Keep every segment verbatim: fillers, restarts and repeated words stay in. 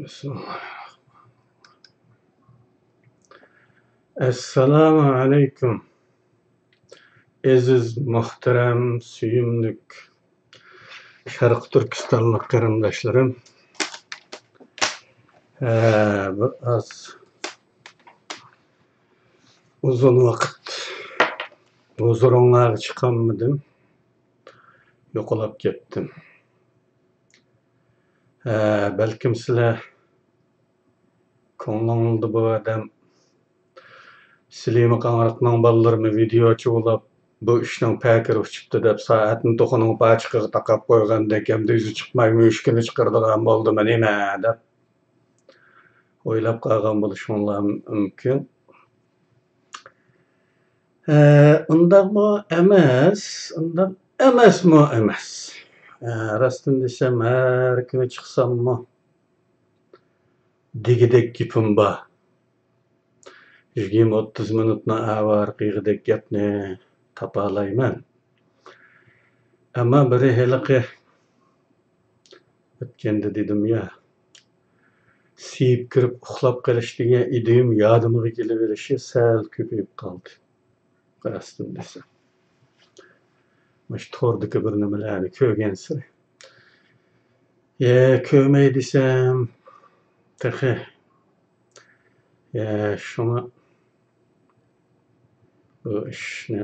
بىسمىللاھىررەھمانىررەھىم. ئەسسالامۇ ئەلەيكۇم، ئەزىز، مۇھتەرەم، سۆيۈملۈك شەرقىي تۈركىستانلىق قېرىنداشلىرىم. ھە، بىر ئاز ئۇزۇن ۋاقىت ھۇزۇرۇڭلارغا چىقالمىدىم، يوقىلاپ كەتتىم. ھە، بەلكىم سىلەر كۆڭلۈڭلاردا بۇ ئادەم سلىمى قاڭرىقنىڭ بالىلىرىمۇ ۋىدېو ئاچىۋالاپ، بۇ ئىشنىڭ پەكىرى ئۇچۇپتۇ دەپ، سائەتنى توخۇنىڭ پاچىقىغا تاقاپ قويغاندەك، ئەمدى ئۆزى چىقماي مۈشۈكىنى چىقىرىدىغان بولدىمۇ نېمە دەپ ئويلاپ قالغان بولۇشۇڭلار مۇمكىن. ئە، ئۇنداقمۇ ئەمەس، ئۇنداق ئەمەسمۇ ئەمەس. ئە، راستىنى دېسەم، ھەر كۈنى چىقساممۇ دېگۈدەك گېپىم بار. يىگىرمە ئوتتۇز مىنۇتنى ئاۋارە قىلغۇدەك گەپنى تاپالايمەن. ئەمما بىرى ھېلىقى ئۆتكەندە دېدىم يا، سىيىپ كىرىپ ئۇخلاپ قېلىش دېگەن ئىدىيەم يادىمغا كېلىۋېلىشى سەل كۆپىيىپ قالدى، راستىنى دېسەم. مۇشۇ توردىكى بىر نېمىلەرنى كۆرگەنسېرى. يە، كۆرمەي دېسەم، تېخى. يە، شۇڭا بۇ ئىشنى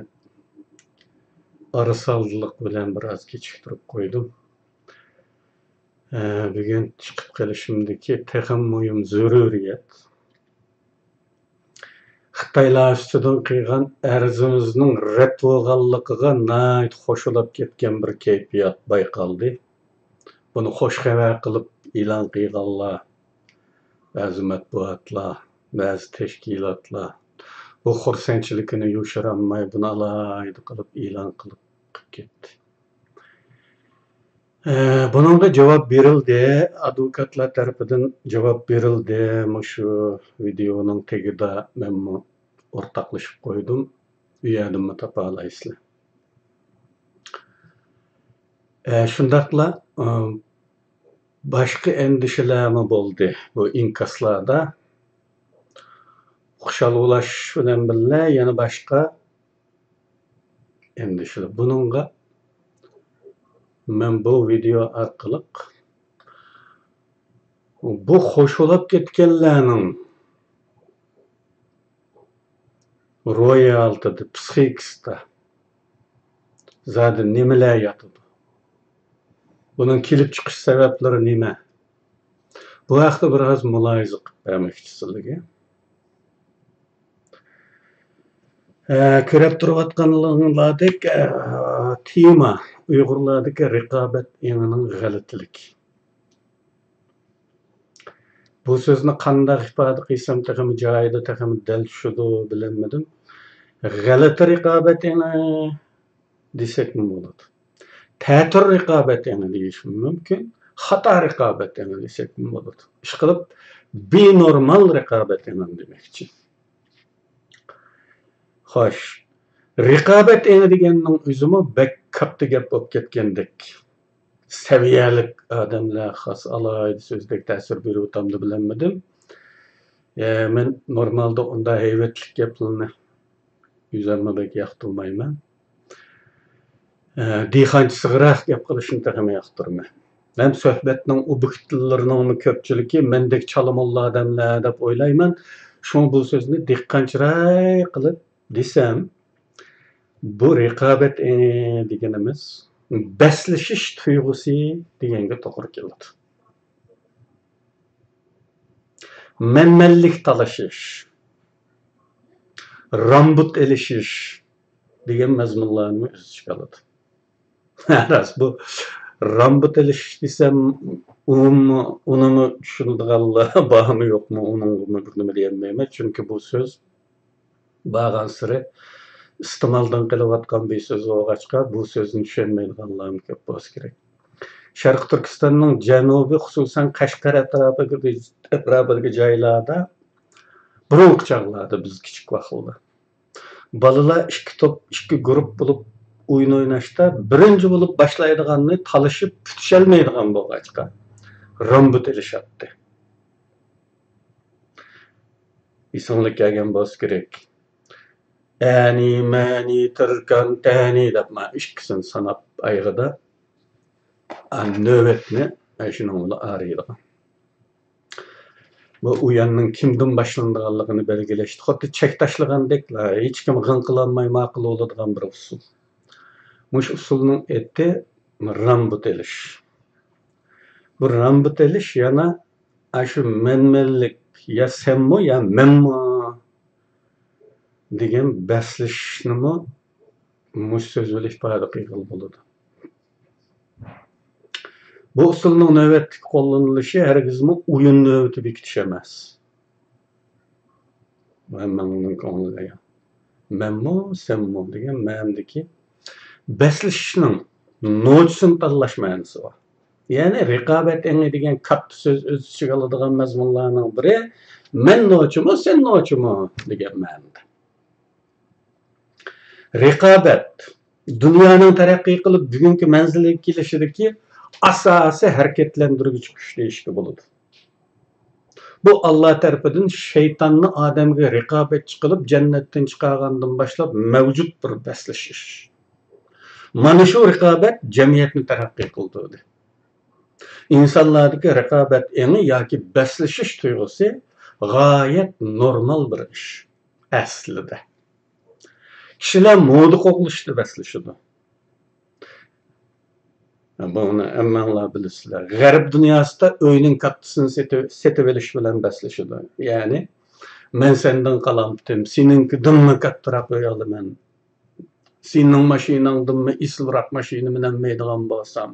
ئارىسالدىلىق بىلەن بىر ئاز كېچىكتۈرۈپ قويدۇم. ئە، بۈگۈن چىقىپ قېلىشىمدىكى تېخىمۇ مۇھىم زۆرۈرىيەت، خىتايلار ئۈستىدىن قىلغان ئەرزىمىزنىڭ رەت بولغانلىقىغا ناھايىتى خوشلاپ كەتكەن بىر كەيپىيات بايقالدى. بۇنى خوش خەۋەر قىلىپ ئېلان قىلغانلار، بەزى مەتبۇئاتلار، بەزى تەشكىلاتلار بۇ خۇرسەنچىلىكىنى يوشۇرالماي، بۇنى ئالاھىدە قىلىپ ئېلان قىلىپ قىلىپ كەتتى. ئە، بۇنىڭغا جاۋاب بېرىلدى، ئادۋوكاتلار تەرىپىدىن جاۋاب بېرىلدى. مۇشۇ ۋىدېئونىڭ تېگىدا مەنمۇ ئورتاقلىشىپ قويدۇم. ئۇ يەردىنمۇ تاپالايسىلەر. ئە، شۇنداقلا، ئە، باشقا ئەندىشىلەرمۇ بولدى بۇ ئىنكاسلاردا. خۇشال بولۇش بىلەن بىللە يەنە باشقا ئەندىشىلەر. بۇنىڭغا مەن بۇ ۋىدېئو ئارقىلىق بۇ خوشلاپ كەتكەنلەرنىڭ روھىي ھالىتىدە، پسىخىكىسىدا زادى نېمىلەر ياتىدۇ؟ بۇنىڭ كېلىپ چىقىش سەۋەبلىرى نېمە؟ بۇ ھەقتە بىر ئاز مۇلاھىزە قىلىپ بەرمەكچى سىلەرگە. ئە، كۆرۈپ تۇرۇۋاتقانلىرىڭلاردەك، ئە، تېما ئۇيغۇرلاردىكى رىقابەت ئېڭىنىڭ غەلىتىلىكى. بۇ سۆزنى قانداق ئىپادە قىلسام تېخىمۇ جايىدا، تېخىمۇ دەل چۈشىدۇ بىلەلمىدىم. غەلىتە رىقابەت ئېڭى دېسەكمۇ بولىدۇ. تەتۈر رىقابەت ئېڭى دېيىشمۇ مۇمكىن. خاتا رىقابەت ئېڭى دېسەكمۇ بولىدۇ. ئىشقىلىپ، بىنورمال رىقابەت ئېڭىنى دېمەكچى. خوش، رىقابەت ئېڭى دېگەننىڭ ئۆزىمۇ بەك كاتتا گەپ بولۇپ كەتكەندەك. سەۋىيەلىك ئادەملەر خاس ئالاھىدە سۆزدەك تەسىر بېرىۋاتامدۇ بىلەلمىدىم. ئە، مەن نورمالدا ئۇنداق ھەيۋەتلىك گەپلەرنى ئۆزۈممۇ بەك ياقتۇرمايمەن. ئە، دېھقانچىسىغىراق گەپ قىلىشنى تېخىمۇ ياقتۇرىمەن. ھەم سۆھبەتنىڭ ئوبيېكتلىرىنىڭمۇ كۆپچىلىكى مەندەك چالىمۇللا ئادەملەر دەپ ئويلايمەن. شۇڭا بۇ سۆزنى دېھقانچىراق قىلىپ دېسەم، بۇ رىقابەت ئېڭى دېگىنىمىز بەسلىشىش تۇيغۇسى دېگەنگە توغرا كېلىدۇ. مەنمەنلىك تالىشىش، رامبۇت ئېلىشىش دېگەن مەزمۇنلارنى ئۆز ئىچىگە ئالىدۇ. راست، بۇ رامبۇت ئېلىشىش دېسەم، ئۇنىمۇ، ئۇنىمۇ چۈشىنىدىغانلار بارمۇ يوقمۇ، ئۇنىڭغىمۇ بىر نېمە دېيەلمەيمەن. چۈنكى بۇ سۆز بارغانسېرى ئىستېمالدىن قېلىۋاتقان بىر سۆز بولغاچقا، بۇ سۆزنى چۈشەنمەيدىغانلارمۇ كۆپ بولسا كېرەك. شەرقىي تۈركىستاننىڭ جەنۇبى، خۇسۇسەن قەشقەر ئەتراپىدىكى، ئەتراپىدىكى جايلاردا بۇرۇنقى چاغلاردا، بىز كىچىك ۋاقىتلاردا بالىلار ئىككى توپ، ئىككى گۇرۇپ بولۇپ ئويۇن ئويناشتا بىرىنچى بولۇپ باشلايدىغاننى تالىشىپ پۈتۈشەلمەيدىغان بولغاچقا، رامبۇت ئېلىشاتتى. ئېسىڭلار كەلگەن بولسا كېرەك. ئەنى، مەنى، تىركان، تەنى دەپ مانا ئىككىسىنى ساناپ ئايىغىدا، ئا، نۆۋەتنى ئاشۇنىڭ بىلەن ئايرىيدىغان. بۇ ئۇياننىڭ كىمدىن باشلىنىدىغانلىقىنى بەلگىلەشتە خۇددى چەك تاشلىغاندەكلا، ھېچكىم غىڭ قىلالماي ماقۇل بولىدىغان بىر ئۇسۇل. مۇشۇ ئۇسۇلنىڭ ئېتى رامبۇت ئېلىش. بۇ رامبۇت ئېلىش يەنە ئاشۇ مەنمەنلىك، يا سەنمۇ، يا مەنمۇ دېگەن بەسلىشىشنىمۇ مۇشۇ سۆز بىلەن ئىپادە قىلغىلى بولىدۇ. بۇ ئۇسۇلنىڭ نۆۋەتتىكى قوللىنىلىشى ھەرگىزمۇ ئويۇن نۆۋىتى بېكىتىش ئەمەس. ھەممىڭلارنىڭ كۆڭلىگە ئايان. مەنمۇ، سەنمۇ دېگەن مەنىدىكى بەسلىشىشنىڭ نوچىسىنى تاللاش مەنىسى بار. يەنى رىقابەت ئېڭى دېگەن كاتتا سۆز ئۆز ئىچىگە ئالىدىغان مەزمۇنلارنىڭ بىرى، مەن نوچىمۇ، سەن نوچىمۇ دېگەن مەنىدە. رىقابەت دۇنيانىڭ تەرەققىي قىلىپ بۈگۈنكى مەنزىلگە كېلىشىدىكى ئاساسىي ھەرىكەتلەندۈرگۈچى كۈچ دېيىشكە بولىدۇ. بۇ ئاللا تەرىپىدىن شەيتاننى ئادەمگە رىقابەتچى قىلىپ جەننەتتىن چىقارغاندىن باشلاپ مەۋجۇت بىر بەسلىشىش. مانا شۇ رىقابەت جەمئىيەتنى تەرەققىي قىلدۇردى. ئىنسانلاردىكى رىقابەت ئېڭى ياكى بەسلىشىش تۇيغۇسى غايەت نورمال بىر ئىش ئەسلىدە. كىشىلەر مودا قوغلىشىشتا بەسلىشىدۇ. بۇنى ھەممەڭلار بىلىسىلەر. غەرب دۇنياسىدا ئۆينىڭ كاتتىسىنى سېتىۋ-، سېتىۋېلىش بىلەن بەسلىشىدۇ. يەنى، مەن سەندىن قالامتىم، سېنىڭكىدىنمۇ كاتتىراق ئۆي ئالىمەن. سېنىڭ ماشىناڭدىنمۇ ئېسىلراق ماشىنا مىنەلمەيدىغان بولسام،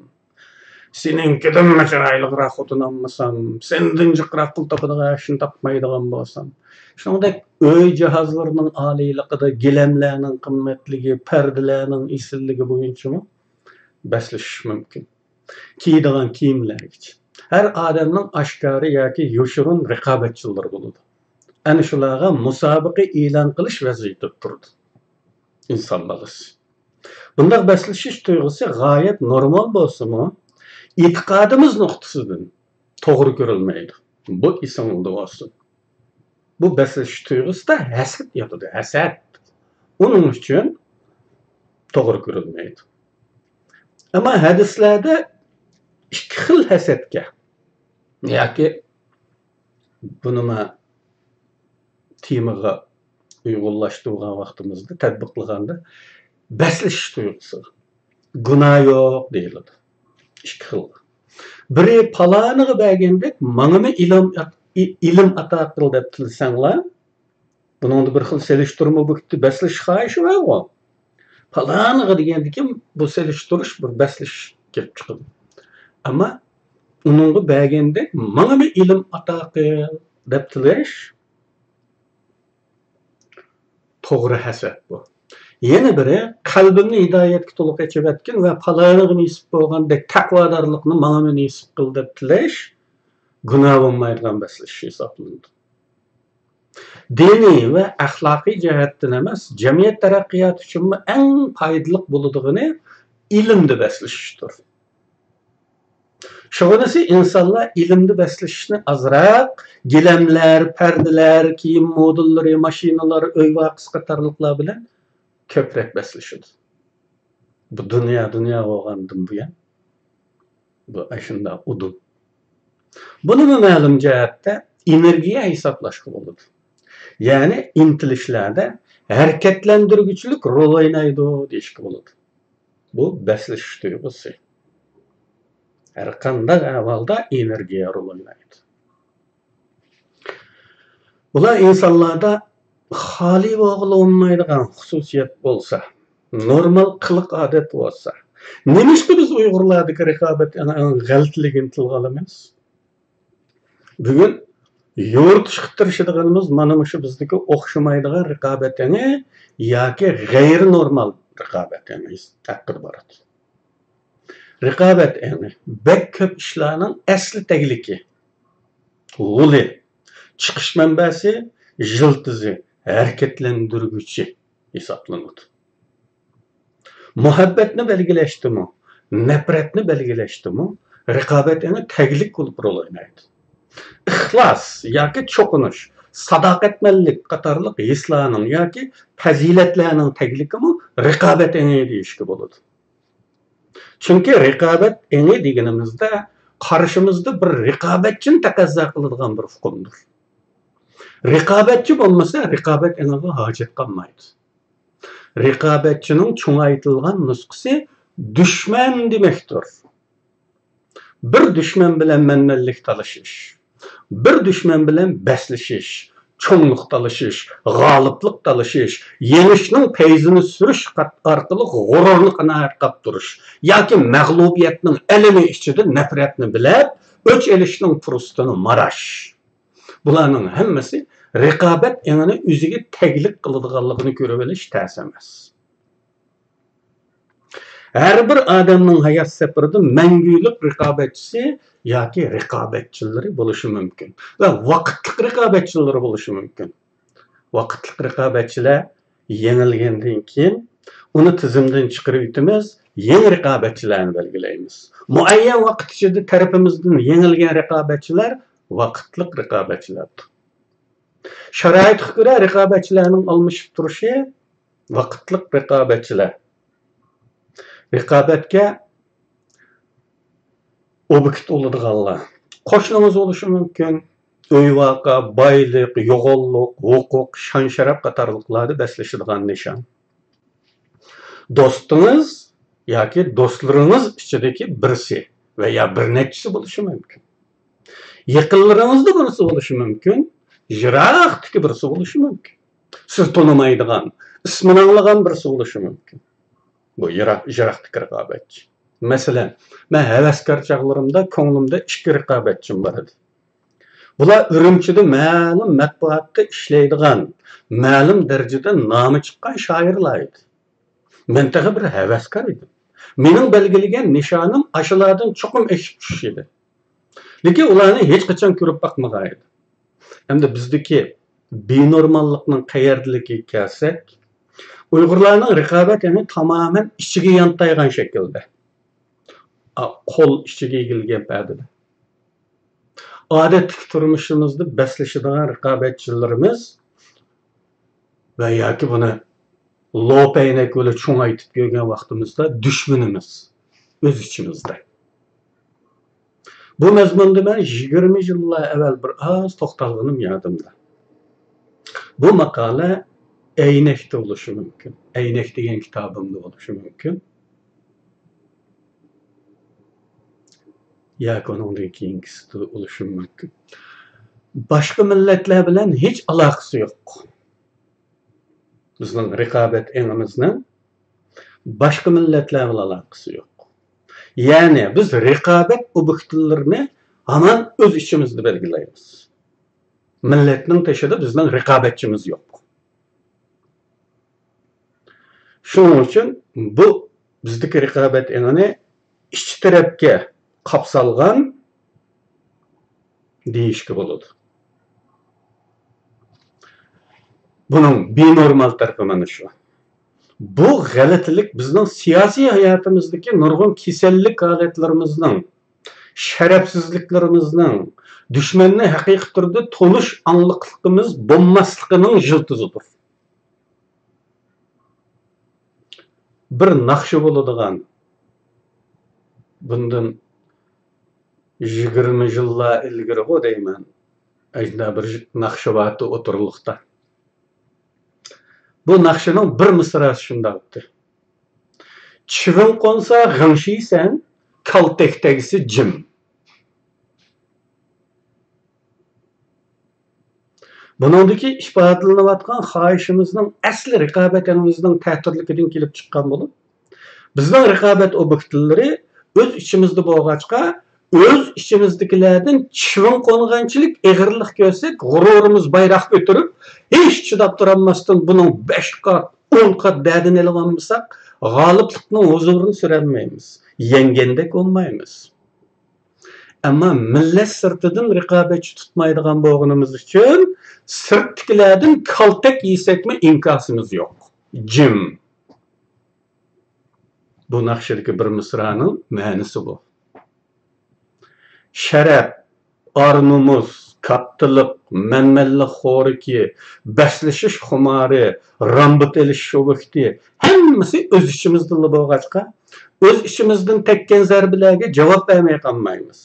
سېنىڭكىدىنمۇ چىرايلىقراق خوتۇن ئالمىسام، سەندىن جىقراق پۇل تاپىدىغان ئىشنى تاپمايدىغان بولسام. شۇنىڭدەك ئۆي جاھازلىرىنىڭ ئالىيلىقىدا گىلەملەرنىڭ قىممەتلىكى، پەردىلەرنىڭ ئېسىللىكى بويىچىمۇ بەسلىشىش مۇمكىن. كىيىدىغان كىيىملەرگىچە. ھەر ئادەمنىڭ ئاشكارا ياكى يوشۇرۇن رىقابەتچىلىرى بولىدۇ. ئەنە شۇلارغا مۇسابىقە ئېلان قىلىش ۋەزىپە تۇرىدۇ ئىنسان بالىسى. بۇنداق بەسلىشىش تۇيغۇسى غايەت نورمال بولسىمۇ، ئېتىقادىمىز نۇقتىسىدىن توغرا كۆرۈلمەيدۇ. بۇ ئېسىڭىزدە بولسۇن. بۇ بەسلىشىش تۇيغۇسىدا ھەسەت ياتىدۇ، ھەسەت. ئۇنىڭ ئۈچۈن توغرا كۆرۈلمەيدۇ. ئەمما ھەدىسلەردە ئىككى خىل ھەسەتكە ياكى بۇنىمۇ تېمىغا ئۇيغۇنلاشتۇرغان ۋاقتىمىزدا، تەتبىقلىغاندا بەسلىشىش تۇيغۇسىغا گۇناھ يوق دېيىلىدۇ. ئىككى خىل. بىرى پالانىغا بەرگەندەك ماڭىمۇ ئىلىم، ئىلىم ئاتا قىل دەپ تىلىسەڭلار، بۇنىڭدا بىر خىل سېلىشتۇرما بوپتۇ، بەسلىشىش خاھىشى بارغۇ. پالانىغا دېگەندىكىن بۇ سېلىشتۇرۇش بىر بەسلىشىش كېلىپ چىقىدۇ. ئەمما ئۇنىڭغا بەرگەندەك ماڭىمۇ ئىلىم ئاتا قىل دەپ تىلەش توغرا ھەسەت بۇ. يەنە بىرى، قەلبىمنى ھىدايەتكە تولۇق ئېچىۋەتكىن ۋە پالانىغا نېسىپ بولغاندەك تەقۋادارلىقنى ماڭىمۇ نېسىپ قىل دەپ تىلەش گۇناھ بولمايدىغان بەسلىشىش ھېسابلىنىدۇ. دىنىي ۋە ئەخلاقىي جەھەتتىن ئەمەس، جەمئىيەت تەرەققىياتى ئۈچۈنمۇ ئەڭ پايدىلىق بولىدىغىنى ئىلىمدە بەسلىشىشتۇر. شۇغىنىسى ئىنسانلار ئىلىمدە بەسلىشىشنى ئازراق، گىلەملەر، پەردىلەر، كىيىم مودېللىرى، ماشىنىلار، ئۆي ۋاقىسى قاتارلىقلار بىلەن كۆپرەك بەسلىشىدۇ. بۇ دۇنيا دۇنيا بولغاندىن بۇيان، بۇ ئاشۇنداق ئۇدۇل. بۇنىمۇ مەلۇم جەھەتتە ئېنېرگىيە ھېسابلاشقا بولىدۇ. يەنى ئىنتىلىشلاردا ھەرىكەتلەندۈرگۈچىلىك رول ئوينايدۇ دېيىشكە بولىدۇ. بۇ بەسلىشىش تۇيغۇسى ھەر قانداق ئەھۋالدا ئېنېرگىيە رول ئوينايدۇ. بۇلار ئىنسانلاردا خالىي بولغىلى بولمايدىغان خۇسۇسىيەت بولسا، نورمال قىلىق ئادەت بولسا، نېمىشقا بىز ئۇيغۇرلاردىكى رىقابەت ئېڭىنىڭ غەلىتىلىكىنى تىلغا ئالىمىز؟ بۈگۈن يورۇتۇشقا تىرىشىدىغىنىمىز مانا مۇشۇ بىزدىكى ئوخشىمايدىغان رىقابەت ئېڭى ياكى غەيرىي نورمال رىقابەت ئېڭى ھەققىدە بارىدۇ. رىقابەت ئېڭى بەك كۆپ ئىشلارنىڭ ئەسلى تەگلىكى، غولى، چىقىش مەنبەسى، يىلتىزى، ھەرىكەتلەندۈرگۈچى ھېسابلىنىدۇ. مۇھەببەتنى بەلگىلەشتىمۇ، نەپرەتنى بەلگىلەشتىمۇ رىقابەت ئېڭى تەگلىك بولۇپ رول ئوينايدۇ. ئىخلاس ياكى چوقۇنۇش، ساداقەتمەنلىك قاتارلىق ھېسلارنىڭ ياكى پەزىلەتلەرنىڭ تەگلىكىمۇ رىقابەت ئېڭى دېيىشكە بولىدۇ. چۈنكى رىقابەت ئېڭى دېگىنىمىزدە قارشىمىزدا بىر رىقابەتچىنى تەقەززا قىلىدىغان بىر ئۇقۇمدۇر. رىقابەتچى بولمىسا، رىقابەت ئېڭىغا ھاجەت قالمايدۇ. رىقابەتچىنىڭ چوڭايتىلغان نۇسخىسى دۈشمەن دېمەكتۇر. بىر دۈشمەن بىلەن مەنمەنلىك تالىشىش، بىر دۈشمەن بىلەن بەسلىشىش، چوڭلۇق تالىشىش، غالىبلىق تالىشىش، يېڭىشنىڭ پەيزىنى سۈرۈش قات-، ئارقىلىق غۇرۇرنى قانائەت قاپتۇرۇش ياكى مەغلۇبىيەتنىڭ ئەلىمى ئىچىدە نەپرەتنى بىلەپ، ئۆچ ئېلىشنىڭ پۇرسىتىنى ماراش. بۇلارنىڭ ھەممىسى رىقابەت ئېڭىنى ئۆزىگە تەگلىك قىلىدىغانلىقىنى كۆرۈۋېلىش تەس ئەمەس. ھەر بىر ئادەمنىڭ ھايات سەپىرىدە مەڭگۈلۈك رىقابەتچىسى ياكى رىقابەتچىلىرى بولۇشى مۇمكىن ۋە ۋاقىتلىق رىقابەتچىلىرى بولۇشى مۇمكىن. ۋاقىتلىق رىقابەتچىلەر يېڭىلگەندىن كېيىن ئۇنى تىزىمدىن چىقىرىۋېتىمىز، يېڭى رىقابەتچىلەرنى بەلگىلەيمىز. مۇئەييەن ۋاقىت ئىچىدە تەرىپىمىزدىن يېڭىلگەن رىقابەتچىلەر ۋاقىتلىق رىقابەتچىلەردۇر. شارائىتقا كۆرە رىقابەتچىلەرنىڭ ئالمىشىپ تۇرۇشى ۋاقىتلىق رىقابەتچىلەر. رىقابەتكە ئوبيېكت بولىدىغانلار. قوشنىڭىز بولۇشى مۇمكىن. ئۆي-ۋاقا، بايلىق، يوغانلىق، ھوقۇق، شان-شەرەپ قاتارلىقلاردا بەسلىشىدىغان نىشان. دوستىڭىز ياكى دوستلىرىڭىز ئىچىدىكى بىرسى ۋە يا بىر نەچچىسى بولۇشى مۇمكىن. يېقىنلىرىڭىزدا بىرسى بولۇشى مۇمكىن، يىراقتىكى بىرسى بولۇشى مۇمكىن. سىز تونۇمايدىغان، ئىسمىنى ئاڭلىغان بىرسى بولۇشى مۇمكىن. بۇ يىراق، يىراقتىكى رىقابەتچى. مەسىلەن، مەن ھەۋەسكار چاغلىرىمدا كۆڭلۈمدە ئىككى رىقابەتچىم بار ئىدى. بۇلار ئۈرۈمچىدە مەلۇم مەتبۇئاتتا ئىشلەيدىغان، مەلۇم دەرىجىدە نامى چىققان شائىرلار ئىدى. مەن تېخى بىر ھەۋەسكار ئىدىم. مېنىڭ بەلگىلىگەن نىشانىم ئاشۇلاردىن چوقۇم ئېشىپ چۈشۈش ئىدى. لېكىن ئۇلارنى ھېچقاچان كۆرۈپ باقمىغان ئىدىم. ئەمدى بىزدىكى بىنورماللىقنىڭ قەيەردىلىكىگە كەلسەك، ئۇيغۇرلارنىڭ رىقابەت ئېڭى تامامەن ئىچىگە يانتايغان شەكىلدە. ئا، قول ئىچىگە ئېگىلگەن پەدىدە. ئادەتتىكى تۇرمۇشىمىزدا بەسلىشىدىغان رىقابەتچىلىرىمىز ۋە ياكى بۇنى لوپەينەك بىلەن چوڭايتىپ كۆرگەن ۋاقتىمىزدا دۈشمىنىمىز ئۆز ئىچىمىزدە. بۇ مەزمۇندا مەن يىگىرمە يىللار ئەۋۋەل بىر ئاز توختالغىنىم يادىمدا. بۇ ماقالە ئەينەكتە بولۇشى مۇمكىن. ئەينەك دېگەن كىتابىمدا بولۇشى مۇمكىن. ياكى ئۇنىڭدىن كېيىنكىسىدە بولۇشى مۇمكىن. باشقا مىللەتلەر بىلەن ھېچ ئالاقىسى يوق. بىزنىڭ رىقابەت ئېڭىمىزنىڭ باشقا مىللەتلەر بىلەن ئالاقىسى يوق. يەنى بىز رىقابەت ئوبيېكتلىرىنى ھامان ئۆز ئىچىمىزدە بەلگىلەيمىز. مىللەتنىڭ تېشىدا بىزنىڭ رىقابەتچىمىز يوق. شۇنىڭ ئۈچۈن بۇ بىزدىكى رىقابەت ئېڭىنى ئىچ تەرەپكە قاپسالغان دېيىشكە بولىدۇ. بۇنىڭ بىنورمال تەرىپى مانا شۇ. بۇ غەلىتىلىك بىزنىڭ سىياسىي ھاياتىمىزدىكى نۇرغۇن كېسەللىك ھالەتلىرىمىزنىڭ، شەرەپسىزلىكلىرىمىزنىڭ، دۈشمەننى ھەقىقىي تۈردە تونۇش ئاڭلىقلىقىمىز بولماسلىقىنىڭ يىلتىزىدۇر. بىر ناخشا بولىدىغان، بۇندىن يىگىرمە يىللار ئىلگىرىغۇ دەيمەن، ئەجدىھا بىر ناخشا بارتى ئوتتۇرىلىقتا. بۇ ناخشىنىڭ بىر مىسراسى شۇنداق ئىدى. چىۋىن قونسا غىڭشىيسەن، كالتەك تەگسە جىم. بۇنىڭدىكى ئىپادىلىنىۋاتقان خاھىشىمىزنىڭ ئەسلى رىقابەت ئېڭىمىزنىڭ تەتۈرلۈكىدىن كېلىپ چىققان بولۇپ، بىزنىڭ رىقابەت ئوبيېكتلىرى ئۆز ئىچىمىزدە بولغاچقا، ئۆز ئىچىمىزدىكىلەردىن چىۋىن قونغانچىلىك ئېغىرلىق كۆرسەك، غۇرۇرىمىز بايراق كۆتۈرۈپ، ھېچ چىداپ تۇرالماستىن بۇنىڭ بەش قات، ئون قات دەردىنى ئېلىۋالمىساق، غالىبلىقنىڭ ھۇزۇرىنى سۈرەلمەيمىز، يەڭگەندەك بولمايمىز. ئەمما مىللەت سىرتىدىن رىقابەتچى تۇتمايدىغان بولغىنىمىز ئۈچۈن، سىرتتىكىلەردىن كالتەك يېسەكمۇ ئىنكاسىمىز يوق. جىم. بۇ ناخشىدىكى بىر مىسرانىڭ مەنىسى بۇ. شەرەپ، ئار-نومۇس، كاتتىلىق، مەنمەنلىك خورىكى، بەسلىشىش خۇمارى، رامبۇت ئېلىش شوۋىكتى، ھەممىسى ئۆز ئىچىمىزدىنلا بولغاچقا، ئۆز ئىچىمىزدىن تەگكەن زەربىلەرگە جاۋاب بەرمەي قالمايمىز.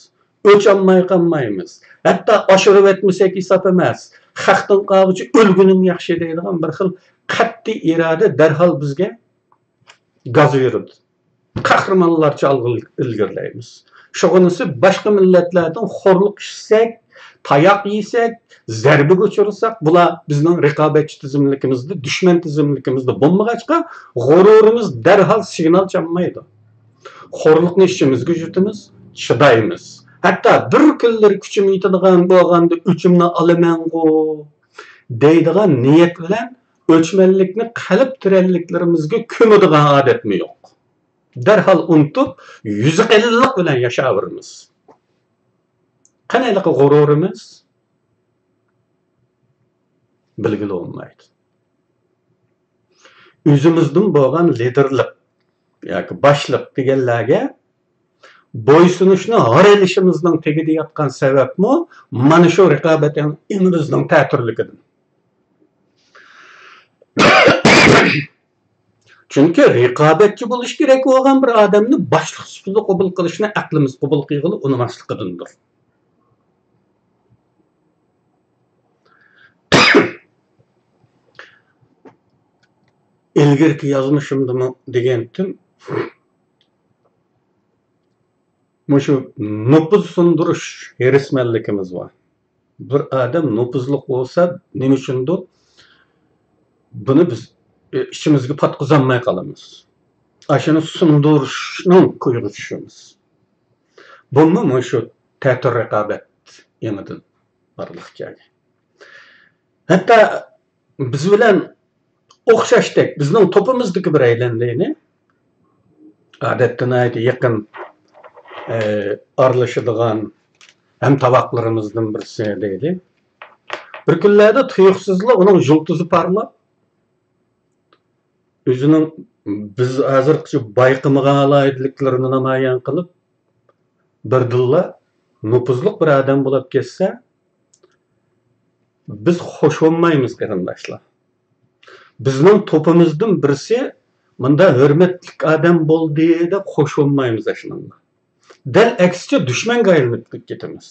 ئۆچ ئالماي قالمايمىز. ھەتتا ئاشۇرۇۋەتمىسەك ھېساب ئەمەس. خەقتىن قالغۇچە ئۆلگىنىڭ ياخشى دەيدىغان بىر خىل قەتئىي ئىرادە دەرھال بىزگە گاز بېرىدۇ. قەھرىمانلارچە ئالغا ئىلگىرىلەيمىز. شۇغىنىسى باشقا مىللەتلەردىن خورلۇق ئىشىسەك، تاياق يېسەك، زەربىگە ئۇچرىساق، بۇلار بىزنىڭ رىقابەتچى تىزىملىكىمىزدە، دۈشمەن تىزىملىكىمىزدە بولمىغاچقا، غۇرۇرىمىز دەرھال سىگنال چالمايدۇ. خورلۇقنى ئىچىمىزگە يۇتىمىز، چىدايمىز. ھەتتا بىر كۈنلىرى كۈچۈم يېتىدىغان بولغاندا ئۆچۈمنى ئالىمەنغۇ دەيدىغان نىيەت بىلەن ئۆچمەنلىكنى قەلب تىرەنلىكلىرىمىزگە كۆمىدىغان ئادەتمۇ يوق. دەرھال ئۇنتۇپ، يۈزى قېلىنلىق بىلەن ياشاۋېرىمىز. قېنى ھېلىقى غۇرۇرىمىز؟ بىلگىلى بولمايدۇ. ئۆزىمىزدىن بولغان لىدېرلىق ياكى باشلىق دېگەنلەرگە بويسۇنۇشنى ھار ئېلىشىمىزنىڭ تېگىدە ياتقان سەۋەبمۇ مانا شۇ رىقابەت ئېڭىمىزنىڭ تەتۈرلۈكىدىن. چۈنكى رىقابەتچى بولۇش كېرەك بولغان بىر ئادەمنى باشلىق سۈپىتىدە قوبۇل قىلىشنى ئەقلىمىز قوبۇل قىلغىلى ئۇنىماسلىقىدىندۇر. ئىلگىرىكى يازمىشىمدىمۇ دېگەنتىم، مۇشۇ نوپۇز سۇندۇرۇش ھېرىسمەنلىكىمىز بار. بىر ئادەم نوپۇزلۇق بولسا، نېمە ئۈچۈندۇر بۇنى بىز ئىچىمىزگە پاتقۇزالماي قالىمىز. ئاشۇنى سۇندۇرۇشنىڭ كويىغا چۈشىمىز. بۇمۇ مۇشۇ تەتۈر رىقابەت ئېڭىدىن بارلىققا كەلگەن. ھەتتا بىز بىلەن ئوخشاشتەك، بىزنىڭ توپىمىزدىكى بىرەيلەن دەيلى، ئادەتتە ناھايىتى يېقىن، ئە، ئارىلىشىدىغان ھەمتاۋاقلىرىمىزدىن بىرسى دەيلى. بىر كۈنلەردە تۇيۇقسىزلا ئۇنىڭ يۇلتۇزى پارلاپ، ئۆزىنىڭ بىز ھازىرغىچە بايقىمىغان ئالاھىدىلىكلىرىنى نامايان قىلىپ، بىردىنلا نوپۇزلۇق بىر ئادەم بولۇپ كەتسە، بىز خوش بولمايمىز، قېرىنداشلار. بىزنىڭ توپىمىزدىن بىرسى مۇنداق ھۆرمەتلىك ئادەم بولدى دەپ خوش بولمايمىز ئاشۇنىڭغا. دەل ئەكسىچە، دۈشمەنگە ئايلىنىپ كېتىمىز.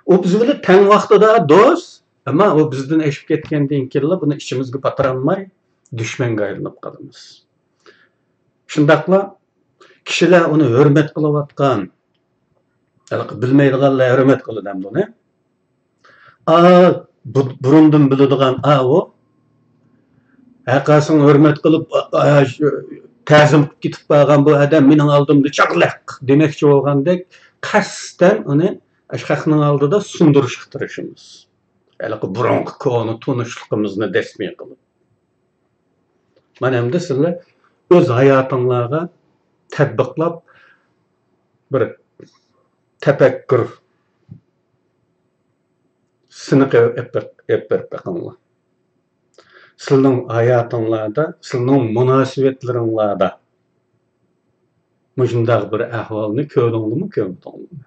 ئۇ بىز بىلەن تەڭ ۋاقتىدا دوست، ئەمما ئۇ بىزدىن ئېشىپ كەتكەندىن كېيىنلا بۇنى ئىچىمىزگە پاتۇرالماي، دۈشمەنگە ئايلىنىپ قالىمىز. شۇنداقلا كىشىلەر ئۇنى ھۆرمەت قىلىۋاتقان، ھېلىقى بىلمەيدىغانلار ھۆرمەت قىلىدۇ ئەمدى ئۇنى. ئا، بۇ، بۇرۇندىن بىلىدىغان ئا ئۇ. ھەققاسىڭ ھۆرمەت قىلىپ، ئا، ئا، شۇ، تەزىم قىلىپ كېتىپ بارغان بۇ ئادەم مېنىڭ ئالدىمدا چاغلىق دېمەكچى بولغاندەك، قەستەن ئۇنى ئاشۇ خەقنىڭ ئالدىدا سۇندۇرۇشقا تىرىشىمىز. ھېلىقى بۇرۇنقى كونا تونۇشلۇقىمىزنى دەسمىي قىلىپ. مانا ئەمدى سىلەر ئۆز ھاياتىڭلارغا تەتبىقلاپ، بىر تەپەككۇر سىنىقى ئېلىپ بېق-، ئېلىپ بېرىپ بېقىڭلار. سىلىنىڭ ھاياتىڭلاردا، سىلىنىڭ مۇناسىۋەتلىرىڭلاردا مۇشۇنداق بىر ئەھۋالنى كۆردۈڭلارمۇ، كۆرمىدىڭلارمۇ؟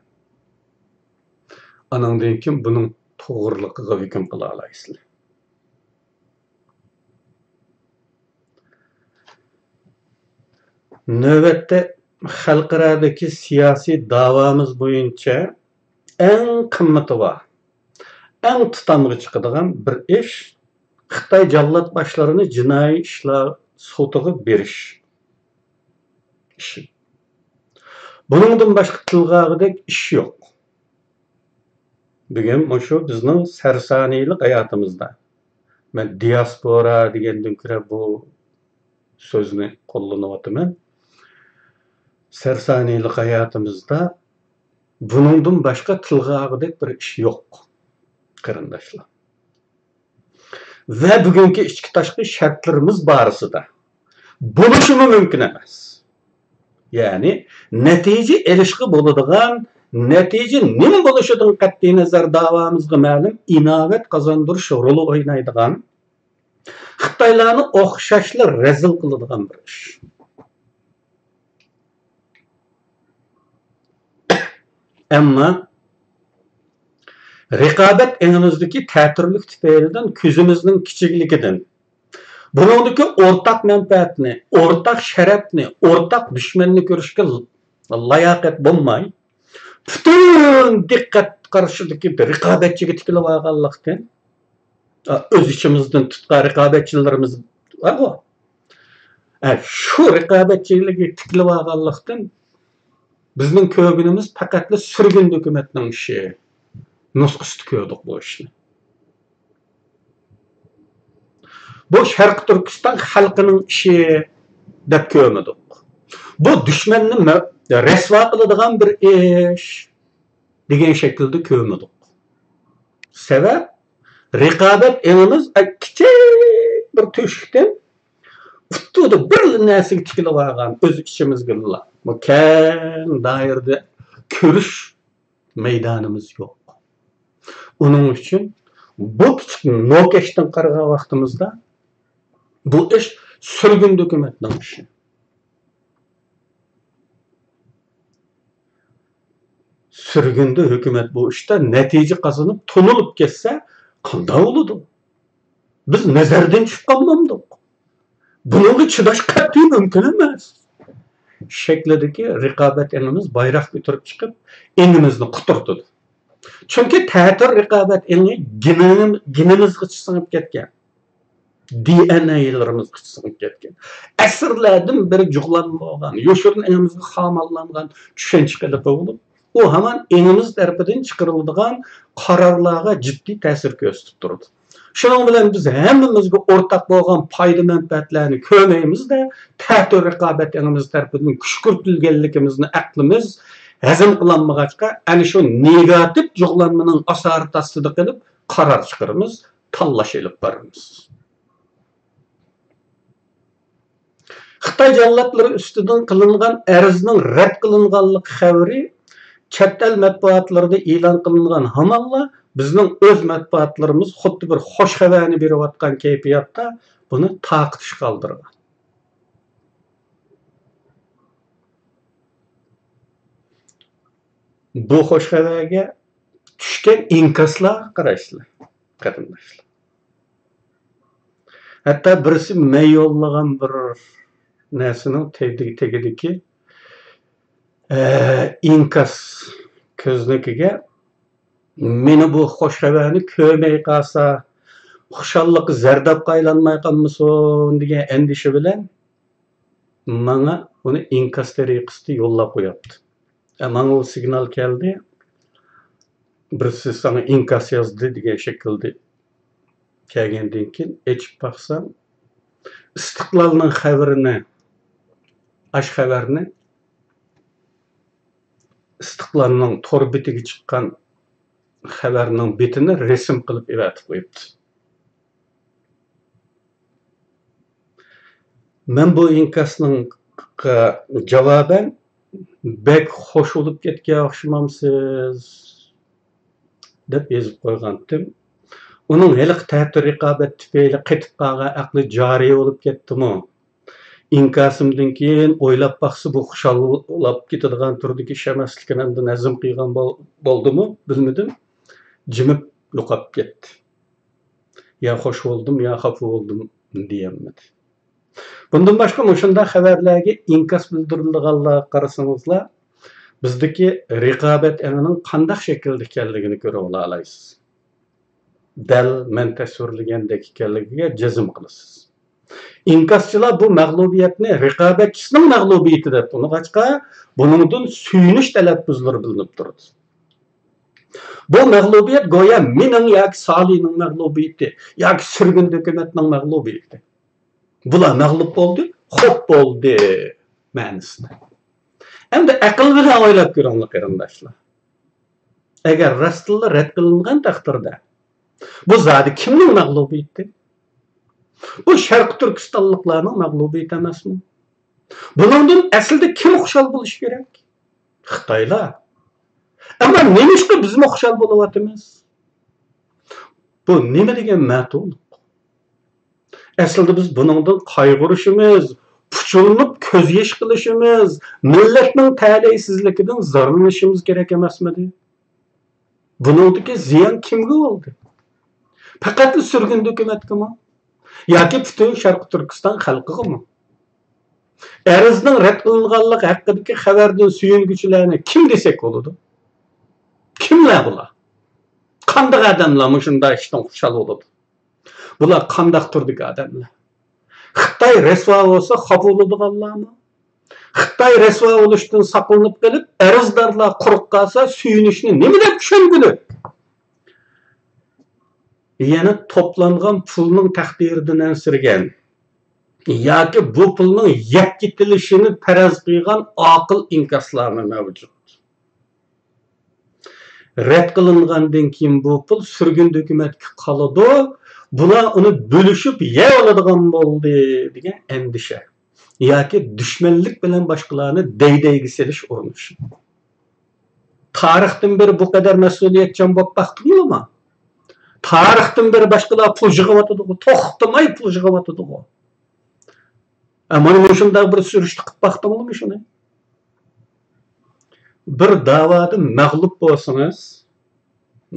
ئانىڭدىن كېيىن بۇنىڭ توغرىلىقىغا ھۆكۈم قىلالايسىلەر. نۆۋەتتە خەلقئارادىكى سىياسىي داۋامىز بويىچە ئەڭ قىممىتى بار، ئەڭ تۇتامغا چىقىدىغان بىر ئىش، خىتاي جاللات باشلىرىنى جىنايى ئىشلار سوتىغا بېرىش ئىشى. بۇنىڭدىن باشقا تىلغا ئالغۇدەك ئىش يوق. بۈگۈن مۇشۇ بىزنىڭ سەرسانىيلىق ھاياتىمىزدا، مەن دىياسپورا دېگەندىن كۆرە بۇ سۆزنى قوللىنىۋاتىمەن. سەرسانىيلىق ھاياتىمىزدا بۇنىڭدىن باشقا تىلغا ئالغۇدەك بىر ئىش يوق، قېرىنداشلار. ۋە بۈگۈنكى ئىچكى تاشقى شەرتلىرىمىز بارىسىدا بولۇشىمۇ مۇمكىن ئەمەس. يەنى نەتىجە ئېلىشقا بولىدىغان، نەتىجە نېمە بولۇشىدىن قەتئىينەزەر داۋامىزغا مەلۇم ئىناۋەت قازاندۇرۇش رولى ئوينايدىغان، خىتايلارنى ئوخشاشلا رەزىل قىلىدىغان بىر ئىش. ئەمما رىقابەت ئېڭىمىزدىكى تەتۈرلۈك تۈپەيلىدىن، كۆزىمىزنىڭ كىچىكلىكىدىن، بۇنىڭدىكى ئورتاق مەنپەئەتنى، ئورتاق شەرەپنى، ئورتاق دۈشمەننى كۆرۈشكە لاياقەت بولماي، پۈتۈن دىققەت قارىشىدىكى رىقابەتچىگە تىكىلىۋالغانلىقتىن، ئۆز ئىچىمىزدىن تۇتقان رىقابەتچىلىرىمىز بارغۇ، شۇ رىقابەتچىلىككە تىكىلىۋالغانلىقتىن، بىزنىڭ كۆرگىنىمىز پەقەتلا سۈرگۈندە ھۆكۈمەتنىڭ ئىشى نۇسخىسىدا كۆردۇق بۇ ئىشنى. بۇ شەرقىي تۈركىستان خەلقىنىڭ ئىشى دەپ كۆرمىدۇق. بۇ دۈشمەننى مە-، رەسۋا قىلىدىغان بىر ئىش دېگەن شەكىلدە كۆرمىدۇق. سەۋەب، رىقابەت ئېڭىمىز كىچىك بىر تۆشۈكتىن ئۇتتۇرىدا بىر نەرسىگە تىكىلىۋالغان، ئۆز ئىچىمىزگىلا بۇ كەڭ دائىرىدە كۆرۈش مەيدانىمىز يوق. ئۇنىڭ ئۈچۈن بۇ كىچىك نوكەشتىن قارىغان ۋاقتىمىزدا، بۇ ئىش سۈرگۈندە ھۆكۈمەتنىڭ ئىشى. سۈرگۈندە ھۆكۈمەت بۇ ئىشتا نەتىجە قازىنىپ، تونۇلۇپ كەتسە، قانداق بولىدۇ؟ بىز نەزەردىن چۈشۈپ قالمامدۇق؟ بۇنىڭغا چىداش قەتئىي مۇمكىن ئەمەس. شەكلىدىكى رىقابەت ئېڭىمىز بايراق كۆتۈرۈپ چىقىپ، ئېڭىمىزنى قۇترىتىدۇ. چۈنكى تەتۈر رىقابەت ئېڭى گېنىم-، گېنىمىزغىچە سىڭىپ كەتكەن. دى ئېن ئېيلىرىمىزغىچە سىڭىپ كەتكەن. ئەسىرلەردىن بېرى جۇغلانما بولغان، يوشۇرۇن ئېڭىمىزغا خاماللانغان چۈشەنچە قېلىپى بولۇپ، ئۇ ھامان ئېڭىمىز تەرىپىدىن چىقىرىلىدىغان قارارلارغا جىددىي تەسىر كۆرسىتىپ تۇرىدۇ. شۇنىڭ بىلەن بىز ھەممىمىزگە ئورتاق بولغان پايدا-مەنپەئەتلەرنى كۆرمەيمىز-دە، تەتۈر رىقابەت ئېڭىمىز تەرىپىدىن كۈشكۈرتۈلگەنلىكىمىزنى ئەقلىمىز ھەزىم قىلالمىغاچقا، ئەنە شۇ نېگاتىپ جۇغلانمىنىڭ ئاسارىتى ئاستىدا قېلىپ قارار چىقىرىمىز، تاللاش ئېلىپ بارىمىز. خىتاي جاللاتلىرى ئۈستىدىن قىلىنغان ئەرزنىڭ رەت قىلىنغانلىقى خەۋىرى چەت ئەل مەتبۇئاتلىرىدا ئېلان قىلىنغان ھامانلا، بىزنىڭ ئۆز مەتبۇئاتلىرىمىز خۇددى بىر خۇش خەۋەرنى بېرىۋاتقان كەيپىياتتا بۇنى تارقىتىشقا ئالدىرغان. بۇ خۇش خەۋەرگە چۈشكەن ئىنكاسلارغا قارايسىلەر، قېرىنداشلار. ھەتتا بىرسى مەن يوللىغان بىر نەرسىنىڭ تېگى-، تېگىدىكى، ئە، ئىنكاس كۆزنىكىگە، «مېنى بۇ خۇش خەۋەرنى كۆرمەي قالسا، خۇشاللىقى زەردابقا ئايلانماي قالمىسۇن» دېگەن ئەندىشە بىلەن ماڭا ئۇنى ئىنكاس تەرىقىسىدە يوللاپ قويۇپتۇ. ئە، ماڭا ئۇ سىگنال كەلدى. بىرسى ساڭا ئىنكاس يازدى دېگەن شەكىلدە كەلگەندىن كېيىن ئېچىپ باقسام، ئىستىقلالنىڭ خەۋىرىنى، ئاش خەۋەرنى، ئىستىقلالنىڭ تور بېتىگە چىققان خەۋەرنىڭ بېتىنى رەسىم قىلىپ ئېۋەتىپ قويۇپتۇ. مەن بۇ ئىنكاسنىڭ جاۋابەن، «بەك خوش بولۇپ كەتكەن ئوخشىمامسىز؟» دەپ يېزىپ قويغانتىم. ئۇنىڭ ھېلىقى تەتۈر رىقابەت تۈپەيلى قېتىپ قالغان ئەقلى جارى بولۇپ كەتتىمۇ؟ ئىنكاسىمدىن كېيىن ئويلاپ باقسا، بۇ خۇشاللاپ كېتىدىغان تۈردىكى ئىش ئەمەسلىكىنى ئەمدى ھەزىم قىلغان بول-، بولدىمۇ، بىلمىدىم. جىمىپ يوقاپ كەتتى. يا خوش بولدۇم، يا خاپا بولدۇم دېيەلمىدى. بۇندىن باشقا مۇشۇنداق خەۋەرلەرگە ئىنكاس بىلدۈرىدىغانلارغا قارىسىڭىزلا، بىزدىكى رىقابەت ئېڭىنىڭ قانداق شەكىلدە ئىكەنلىكىنى كۆرۈۋالالايسىز. دەل مەن تەسۋىرلىگەندەك ئىكەنلىكىگە جەزم قىلىسىز. ئىنكاسچىلار بۇ مەغلۇبىيەتنى رىقابەتچىسىنىڭ مەغلۇبىيىتى دەپ تونۇغاچقا، بۇنىڭدىن سۆيۈنۈش تەلەپپۇزلىرى بىلىنىپ تۇرىدۇ. بۇ مەغلۇبىيەت گويا مېنىڭ ياكى سالىنىڭ مەغلۇبىيىتى ياكى سۈرگۈندە ھۆكۈمەتنىڭ مەغلۇبىيىتى. بۇلار مەغلۇپ بولدى، خوپ بولدى مەنىسىدە. ئەمدى ئەقىل بىلەن ئويلاپ كۆرۈڭلار، قېرىنداشلار. ئەگەر راستتىنلا رەت قىلىنغان تەقدىردە، بۇ زادى كىمنىڭ مەغلۇبىيىتى؟ بۇ شەرقىي تۈركىستانلىقلارنىڭ مەغلۇبىيىتى ئەمەسمۇ؟ بۇنىڭدىن ئەسلىدە كىم خۇشال بولۇشى كېرەك؟ خىتايلار. ئەمما نېمىشقا بىزمۇ خۇشال بولۇۋاتىمىز؟ بۇ نېمە دېگەن مەتۇلۇق؟ ئەسلىدە بىز بۇنىڭدىن قايغۇرۇشىمىز، پۇچۇلىنىپ كۆز يېشى قىلىشىمىز، مىللەتنىڭ تەلەيسىزلىكىدىن زارلىنىشىمىز كېرەك ئەمەسمىدى؟ بۇنىڭدىكى زىيان كىمگە بولدى؟ پەقەتلا سۈرگۈن ھۆكۈمەتكىمۇ؟ ياكى پۈتۈن شەرقىي تۈركىستان خەلقىغىمۇ؟ ئەرزنىڭ رەت قىلىنغانلىقى ھەققىدىكى خەۋەردىن سۆيۈنگۈچىلەرنى كىم دېسەك بولىدۇ؟ كىملەر بۇلار؟ قانداق ئادەملەر مۇشۇنداق ئىشتىن خۇشال بولىدۇ؟ بۇلار قانداق تۈردىكى ئادەملەر؟ خىتاي رەسۋا بولسا خاپا بولىدىغانلارمۇ؟ خىتاي رەسۋا بولۇشتىن ساقلىنىپ قېلىپ، ئەرزدارلار قۇرۇق قالسا سۆيۈنۈشنى نېمە دەپ چۈشەنگۈلۈك؟ يەنە توپلانغان پۇلنىڭ تەقدىرىدىن ئەنسىرىگەن ياكى بۇ پۇلنىڭ يەپ كېتىلىشىنى پەرەز قىلغان ئاقىل ئىنكاسلارمۇ مەۋجۇت. رەت قىلىنغاندىن كېيىن بۇ پۇل سۈرگۈن ھۆكۈمەتكە قالىدۇ، بۇلار ئۇنى بۆلۈشۈپ يەۋالىدىغان بولدى، دېگەن ئەندىشە ياكى دۈشمەنلىك بىلەن باشقىلارنى دەيدەيگە سېلىش ئۇرۇنۇشى. تارىختىن بېرى بۇ قەدەر مەسئۇلىيەتچان بولۇپ باقتىڭلارمۇ؟ تارىختىن بېرى باشقىلار پۇل يىغىۋاتىدىغۇ، توختىماي پۇل يىغىۋاتىدىغۇ. ئە، مانا مۇشۇنداق بىر سۈرۈشتە قىلىپ باقتىڭلارمۇ شۇنى؟ بىر داۋادا مەغلۇپ بولسىڭىز،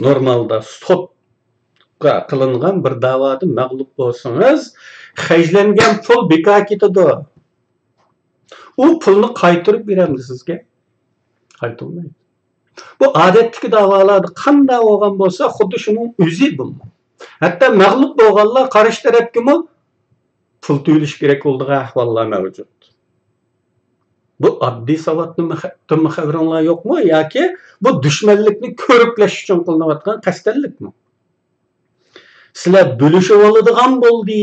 نورمالدا سوتقا قىلىنغان بىر داۋادا مەغلۇپ بولسىڭىز، خەجلەنگەن پۇل بىكار كېتىدۇ. ئۇ پۇلنى قايتۇرۇپ بېرەمدۇ سىزگە؟ قايتۇرمايدۇ. بۇ ئادەتتىكى داۋالاردا قانداق بولغان بولسا، خۇددى شۇنىڭ ئۆزى بۇمۇ. ھەتتا مەغلۇپ بولغانلار قارشى تەرەپكىمۇ پۇل تۆلىشى كېرەك بولىدىغان ئەھۋاللار مەۋجۇت. بۇ ئاددىي ساۋاتتىن خەۋىرىڭلار يوقمۇ ياكى بۇ دۈشمەنلىكنى كۆرۈكلەش ئۈچۈن قىلىنىۋاتقان قەستەنلىكمۇ؟ سىلەر بۆلۈشۈۋالىدىغان بولدى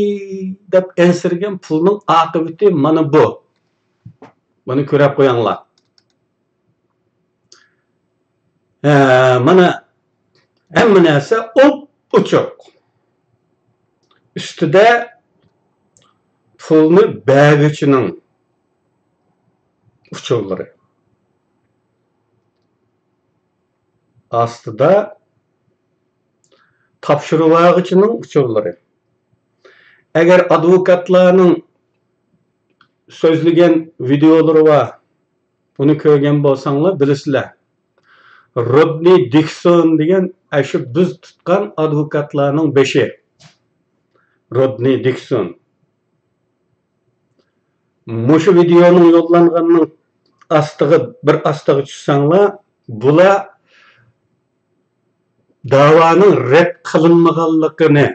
دەپ ئەنسىرىگەن پۇلنىڭ ئاقىۋىتى مانا بۇ. بۇنى كۆرۈپ قويۇڭلار. ھە، مانا ھەممە نەرسە ئوپئوچۇق. ئۈستىدە پۇلنى بەرگۈچىنىڭ ئۇچۇرلىرى. ئاستىدا تاپشۇرۇۋالغۇچىنىڭ ئۇچۇرلىرى. ئەگەر ئادۋوكاتلارنىڭ سۆزلىگەن ۋىدېئولىرى بار، بۇنى كۆرگەن بولساڭلار بىلىسىلەر. رودنى دىكسون دېگەن ئاشۇ بىز تۇتقان ئادۋوكاتلارنىڭ بېشى. رودنى دىكسون. مۇشۇ ۋىدېئونىڭ يوللانغىنىنىڭ ئاستىغا، بىر ئاستىغا چۈشسەڭلار، بۇلار داۋانىڭ رەت قىلىنمىغانلىقىنى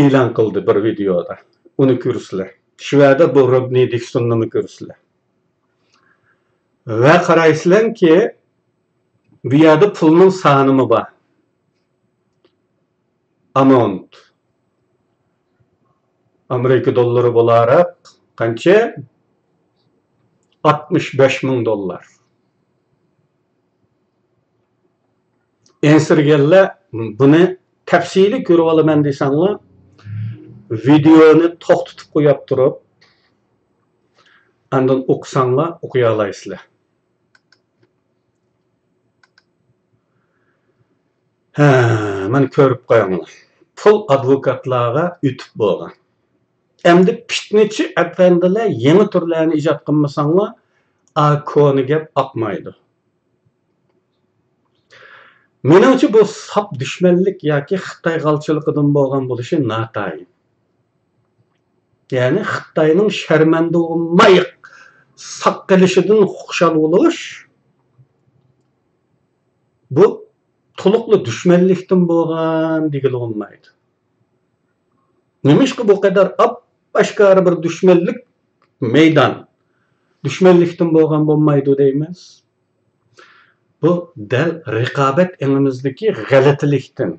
ئېلان قىلدى بىر ۋىدېئودا. ئۇنى كۆرىسىلەر. شۇ يەردە بۇ رودنى دىكسوننىمۇ كۆرىسىلەر. ۋە قارايسىلەركى، بۇ يەردە پۇلنىڭ سانىمۇ بار. ئاماونت. ئامېرىكا دوللىرى بولاراق قانچە؟ ئاتمىش بەش مىڭ دوللار. ئەنسىرىگەنلەر بۇنى تەپسىلىي كۆرۈۋالىمەن دېسەڭلار، ۋىدېئونى توختىتىپ قويۇپ تۇرۇپ، ئاندىن ئوقۇساڭلار ئوقۇيالايسىلەر. ھە، مانا كۆرۈپ قويۇڭلار. پۇل ئادۋوكاتلارغا ئۆتۈپ بولغان. ئەمدى پىتنىچى ئەپەندىلەر يېڭى تۈرلەرنى ئىجاد قىلمىساڭلار، ئا، كونا گەپ ئاقمايدۇ. مېنىڭچە بۇ ساپ دۈشمەنلىك ياكى خىتاي غالچىلىقىدىن بولغان بولۇشى ناتايىن. يەنى خىتاينىڭ شەرمەندە بولماي ساق قېلىشىدىن خۇشال بولۇش، بۇ تولۇقلا دۈشمەنلىكتىن بولغان دېگىلى بولمايدۇ. نېمىشقا بۇ قەدەر ئاپئاشكارا بىر دۈشمەنلىك مەيدان، دۈشمەنلىكتىن بولغان بولمايدۇ دەيمىز؟ بۇ دەل رىقابەت ئېڭىمىزدىكى غەلىتىلىكتىن،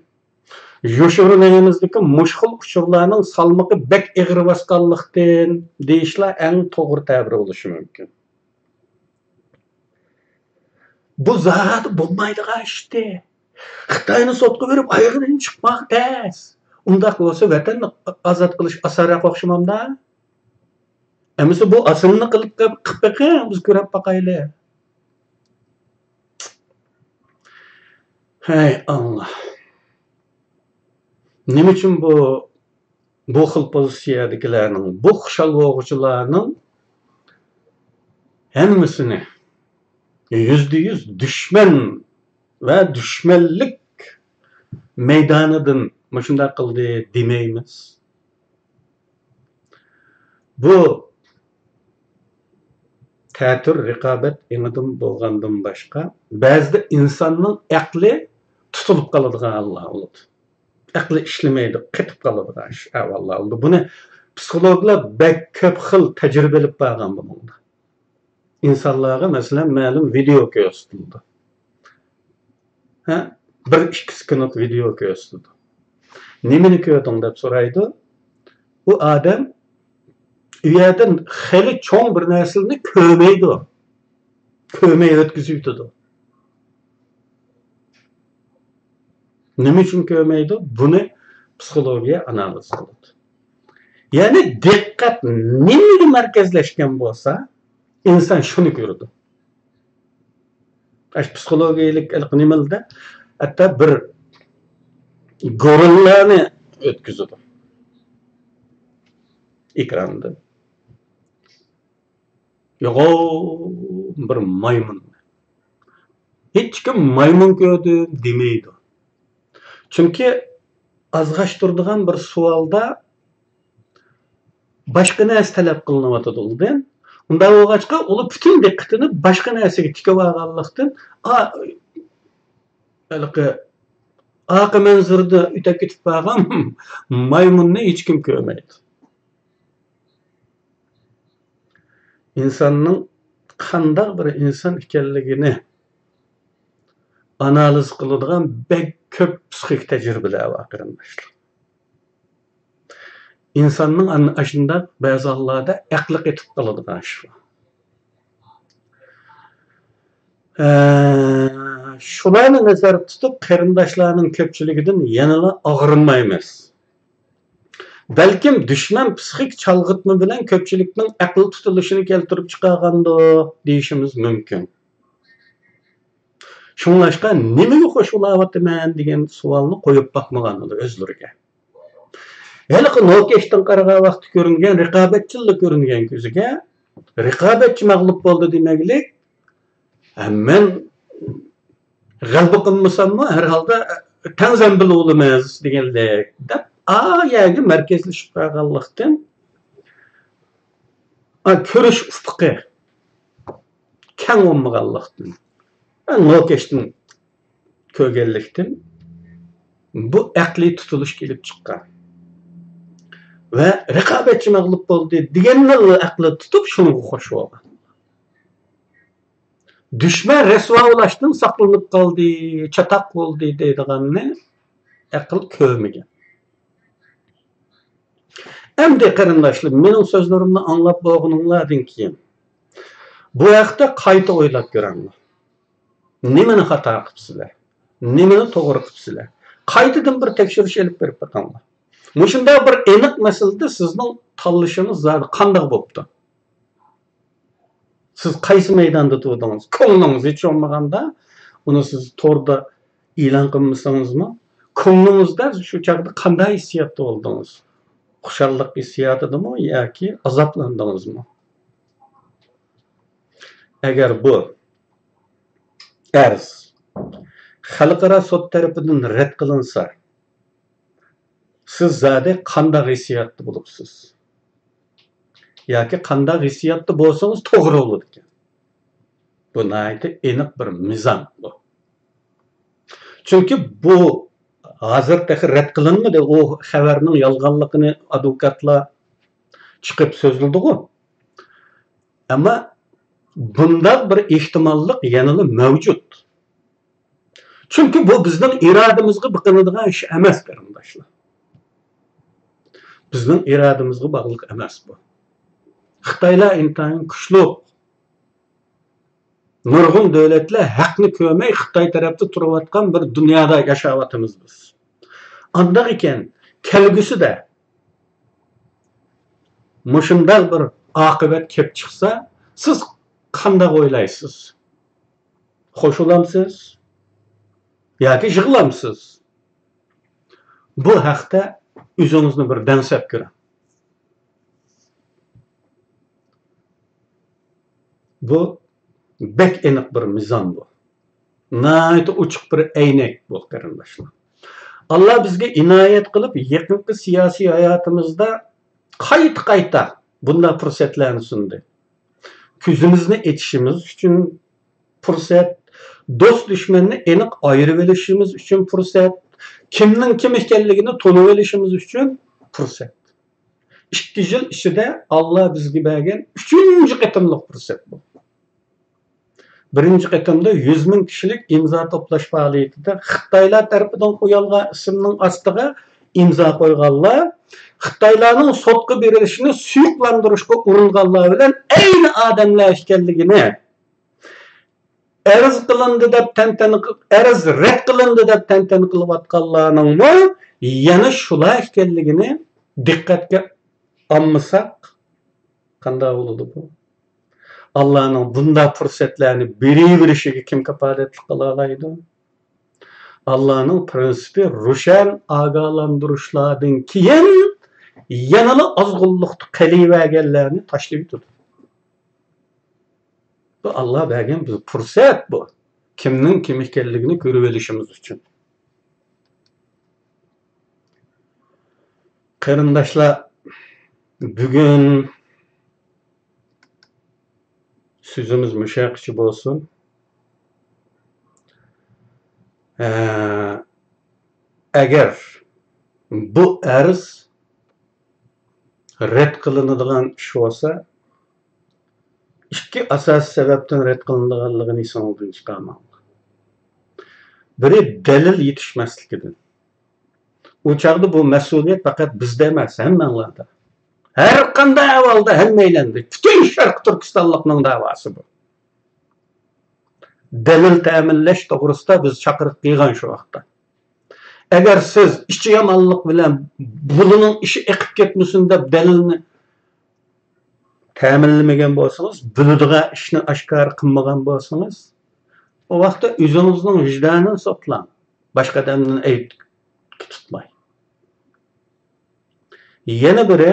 يوشۇرۇن ئېڭىمىزدىكى مۇشۇ خىل ئۇچۇرلارنىڭ سالمىقى بەك ئېغىر باسقانلىقتىن دېيىشلا ئەڭ توغرا تەبىر بولۇشى مۇمكىن. بۇ زادى بولمايدىغان ئىشتى. خىتاينى سوتقا بېرىپ ئايىغىدىن چىقماق تەس. ئۇنداق بولسا ۋەتەننى ئازاد قىلىش ئاسانراق ئوخشىمامدا؟ ئەمىسە بۇ ئاسىنىنى قىلىپ، قىلىپ بېقىڭ، بىز كۆرۈپ باقايلى. ھەي ئاللا. نېمە ئۈچۈن بۇ، بۇ خىل پوزىتسىيەدىكىلەرنىڭ، بۇ خۇشال بولغۇچىلارنىڭ ھەممىسىنى يۈزدە يۈز دۈشمەن ۋە دۈشمەنلىك مەيدانىدىن مۇشۇنداق قىلدى دېمەيمىز. بۇ تەتۈر رىقابەت ئېڭىدىن بولغاندىن باشقا، بەزىدە ئىنساننىڭ ئەقلى تۇتۇلۇپ قالىدىغان ھاللار بولىدۇ. ئەقلى ئىشلىمەيدۇ، قېتىپ قالىدىغان ئىش، ئەھۋاللار بولىدۇ. بۇنى پسىخولوگلار بەك كۆپ خىل تەجرىبە ئېلىپ بارغان بۇنىڭدا. ئىنسانلارغا، مەسىلەن، مەلۇم ۋىدېئو كۆرسىتىلىدۇ. ھە؟ بىر ئىككى سېكۇنت ۋىدېئو كۆرسىتىدۇ. «نېمىنى كۆردۈڭ؟» دەپ سورايدۇ. ئۇ ئادەم ئۇ يەردىن خېلى چوڭ بىر نەرسىلەرنى كۆرمەيدۇ. كۆرمەي ئۆتكۈزۈۋېتىدۇ. نېمە ئۈچۈن كۆرمەيدۇ؟ بۇنى پسىخولوگىيە ئانالىز قىلىدۇ. يەنى دىققەت نېمىگە مەركەزلەشكەن بولسا، ئىنسان شۇنى كۆرىدۇ. ئاشۇ پسىخولوگىيەلىك ھېلىقى نېمىلەردە ھەتتا بىر گورىللانى ئۆتكۈزىدۇ ئېكراندىن. يوغان بىر مايمۇن. ھېچكىم «مايمۇن كۆردۈم» دېمەيدۇ. چۈنكى ئازغاش تۇرىدىغان بىر سوئالدا باشقا نەرسە تەلەپ قىلىنىۋاتىدۇ ئۇدىن. ئۇنداق بولغاچقا، ئۇلار پۈتۈن دىققىتىنى باشقا نەرسىگە تىكىۋالغانلىقتىن، ئا، ھېلىقى ئارقا مەنزىرىدە ئۆتۈپ كېتىپ بارغان مايمۇننى ھېچكىم كۆرمەيدۇ. ئىنساننىڭ قانداق بىر ئىنسان ئىكەنلىكىنى ئانالىز قىلىدىغان بەك كۆپ پسىخىك تەجرىبىلەر بار، قېرىنداشلار. ئىنساننىڭ ئەنە ئاشۇنداق بەزى ھاللاردا ئەقلى قېتىپ قالىدىغان ئىشلار. ئە، شۇلارنى نەزەردە تۇتۇپ، قېرىنداشلارنىڭ كۆپچىلىكىدىن يەنىلا ئاغرىنمايمىز. بەلكىم دۈشمەن پسىخىك چالغىتما بىلەن كۆپچىلىكنىڭ ئەقىل تۇتۇلۇشىنى كەلتۈرۈپ چىقارغاندۇ دېيىشىمىز مۇمكىن. شۇڭلاشقا نېمىگە خوش بولاۋاتىمەن دېگەن سوئالنى قويۇپ باقمىغان ئۇلار ئۆزلىرىگە. ھېلىقى نوكەشتىن قارىغان ۋاقىتتا كۆرۈنگەن رىقابەتچىلا كۆرۈنگەن كۆزىگە، رىقابەتچى مەغلۇپ بولدى دېمەكلىك، ھە، مەن غەلىبە قىلمىساممۇ، ھەر ھالدا تەڭ زەمبىل بولىمىز دېگەندەك دەپ، ئا يەرگە مەركەزلىشىپ قالغانلىقتىن، ئا، كۆرۈش ئۇپۇقى كەڭ بولمىغانلىقتىن، ئا، نوكەشتىن كۆرگەنلىكتىن بۇ ئەقلىي تۇتۇلۇش كېلىپ چىققان. ۋە رىقابەتچى مەغلۇپ بولدى دېگەننىلا ئەقلى تۇتۇپ، شۇنىڭغا خوش بولغان. دۈشمەن رەسۋا بولۇشتىن ساقلىنىپ قالدى، چاتاق بولدى دەيدىغاننى ئەقىل كۆرمىگەن. ئەمدى قېرىنداشلار، مېنىڭ سۆزلىرىمنى ئاڭلاپ بولغىنىڭلاردىن كېيىن، بۇ ھەقتە قايتا ئويلاپ كۆرۈڭلار. نېمىنى خاتا قىپسىلەر؟ نېمىنى توغرا قىپسىلەر؟ قايتىدىن بىر تەكشۈرۈش ئېلىپ بېرىپ بېقىڭلار. مۇشۇنداق بىر ئېنىق مەسىلىدە سىزنىڭ تاللىشىڭىز زادى قانداق بوپتۇ؟ سىز قايسى مەيداندا تۇردىڭىز؟ كۆڭلىڭىز، ھېچ بولمىغاندا ئۇنى سىز توردا ئېلان قىلمىسىڭىزمۇ، كۆڭلىڭىزدە شۇ چاغدا قانداق ھېسسىياتتا بولدىڭىز؟ خۇشاللىق ھېسسىياتىدىمۇ ياكى ئازابلاندىڭىزمۇ؟ ئەگەر بۇ ئەرز خەلقئارا سوت تەرىپىدىن رەت قىلىنسا، سىز زادى قانداق ھېسسىياتتا بولۇپسىز؟ ياكى قانداق ھېسسىياتتا بولسىڭىز توغرا بولىدىكەن. بۇ ناھايىتى ئېنىق بىر مىزان بۇ. چۈنكى بۇ ھازىر تېخى رەت قىلىنمىدى. ئۇ خەۋەرنىڭ يالغانلىقىنى ئادۋوكاتلار چىقىپ سۆزلىدىغۇ. ئەمما بۇنداق بىر ئېھتىماللىق يەنىلا مەۋجۇت. چۈنكى بۇ بىزنىڭ ئىرادىمىزغا باغلىنىدىغان ئىش ئەمەس، قېرىنداشلار. بىزنىڭ ئىرادىمىزغا باغلىق ئەمەس بۇ. خىتايلار ئىنتايىن كۈچلۈك. نۇرغۇن دۆلەتلەر ھەقنى كۆرمەي خىتاي تەرەپتە تۇرۇۋاتقان بىر دۇنيادا ياشاۋاتىمىز بىز. ئانداق ئىكەن، كەلگۈسىدە مۇشۇنداق بىر ئاقىۋەت كەپ چىقسا، سىز قانداق ئويلايسىز؟ خوش بولامسىز ياكى يىغلامسىز؟ بۇ ھەقتە ئۆزىڭىزنى بىر دەڭسەپ كۆرۈڭ. بۇ بەك ئېنىق بىر مىزان بۇ. ناھايىتى ئوچۇق بىر ئەينەك بۇ، قېرىنداشلار. ئاللا بىزگە ئىنايەت قىلىپ، يېقىنقى سىياسىي ھاياتىمىزدا قايتا-قايتا بۇنداق پۇرسەتلەرنى سۇندى. كۆزىمىزنى ئېچىشىمىز ئۈچۈن پۇرسەت، دوست-دۈشمەننى ئېنىق ئايرىۋېلىشىمىز ئۈچۈن پۇرسەت، كىمنىڭ كىم ئىكەنلىكىنى تونۇۋېلىشىمىز ئۈچۈن پۇرسەت. ئىككى يىل ئىچىدە ئاللا بىزگە بەرگەن ئۈچىنچى قېتىملىق پۇرسەت بۇ. بىرىنچى قېتىمدا يۈز مىڭ كىشىلىك ئىمزا توپلاش پائالىيىتىدە خىتايلار تەرىپىدىن قويۇلغان ئىسىمنىڭ ئاستىغا ئىمزا قويغانلار، خىتايلارنىڭ سوتقا بېرىلىشىنى سۇيۇقلاندۇرۇشقا ئۇرۇنغانلار بىلەن ئەينى ئادەملەر ئىكەنلىكىنى، ئەرز قىلىندى دەپ تەنتەنە قىل-، ئەرز رەت قىلىندى دەپ تەنتەنە قىلىۋاتقانلارنىڭمۇ يەنە شۇلار ئىكەنلىكىنى دىققەتكە ئالمىساق قانداق بولىدۇ بۇ؟ ئاللانىڭ بۇنداق پۇرسەتلەرنى بېرىۋېرىشىگە كىم كاپالەتلىك قىلالايدۇ؟ ئاللانىڭ پرىنسىپى روشەن ئاگاھلاندۇرۇشلاردىن كېيىن يەنىلا ئازغۇنلۇقتا قېلىۋەرگەنلەرنى تاشلىۋېتىدۇ. بۇ ئاللا بەرگەن بىر پۇرسەت بۇ. كىمنىڭ كىم ئىكەنلىكىنى كۆرۈۋېلىشىمىز ئۈچۈن. قېرىنداشلار، بۈگۈن سۆزىمىز مۇشۇ يەرگىچە بولسۇن. ئە، ئەگەر بۇ ئەرز رەت قىلىنىدىغان ئىش بولسا، ئىككى ئاساسىي سەۋەبتىن رەت قىلىنىدىغانلىقىنى ئېسىڭىزدىن چىقارماڭلار. بىرى، دەلىل يېتىشمەسلىكىدىن. ئۇ چاغدا بۇ مەسئۇلىيەت پەقەت بىزدە ئەمەس، ھەممەڭلاردا. ھەر قانداق ئەھۋالدا ھەممەيلەندە، پۈتۈن شەرقىي تۈركىستانلىقنىڭ دەۋاسى بۇ. دەلىل تەمىنلەش توغرىسىدا بىز چاقىرىق قىلغان شۇ ۋاقىتتا. ئەگەر سىز ئىچى يامانلىق بىلەن بۇلىنىڭ ئىشى ئېقىپ كەتمىسۇن دەپ دەلىلنى تەمىنلىمىگەن بولسىڭىز، بىلىدىغان ئىشنى ئاشكارا قىلمىغان بولسىڭىز، ئۇ ۋاقىتتا ئۆزىڭىزنىڭ ۋىجدانىنى سوتلاڭ، باشقا ئادەمدىن ئەيىب تۇتماي. يەنە بىرى،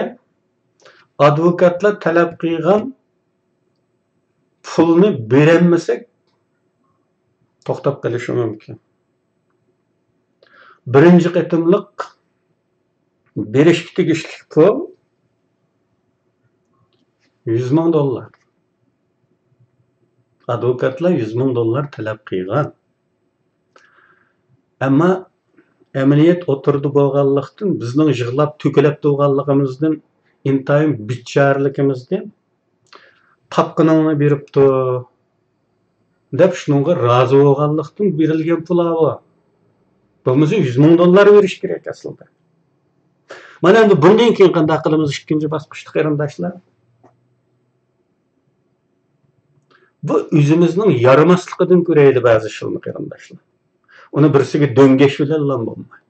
ئادۋوكاتلار تەلەپ قىلغان پۇلنى بېرەلمىسەك، توختاپ قېلىشى مۇمكىن. بىرىنچى قېتىملىق بېرىشكە تېگىشلىك پۇل يۈز مىڭ دوللار. ئادۋوكاتلار يۈز مىڭ دوللار تەلەپ قىلغان. ئەمما ئەمەلىيەت ئوتتۇرىدا بولغانلىقتىن، بىزنىڭ يىغلاپ تۆكۈلۈپ تۇرغانلىقىمىزدىن، ئىنتايىن بىچارىلىكىمىزدىن، تاپقىنىڭنى بېرىپتۇ دەپ شۇنىڭغا رازى بولغانلىقتىن بېرىلگەن پۇل ئاۋۇ. بولمىسا يۈز مىڭ دوللار بېرىش كېرەك ئەسلىدە. مانا ئەمدى بۇندىن كېيىن قانداق قىلىمىز؟ ئىككىنچى باسقۇچتا، قېرىنداشلار، بۇ ئۆزىمىزنىڭ يارىماسلىقىدىن كۆرەيلى بەزى ئىشلارنى، قېرىنداشلار. ئۇنى بىرسىگە دۆڭگەش بىلەنلا بولمايدۇ.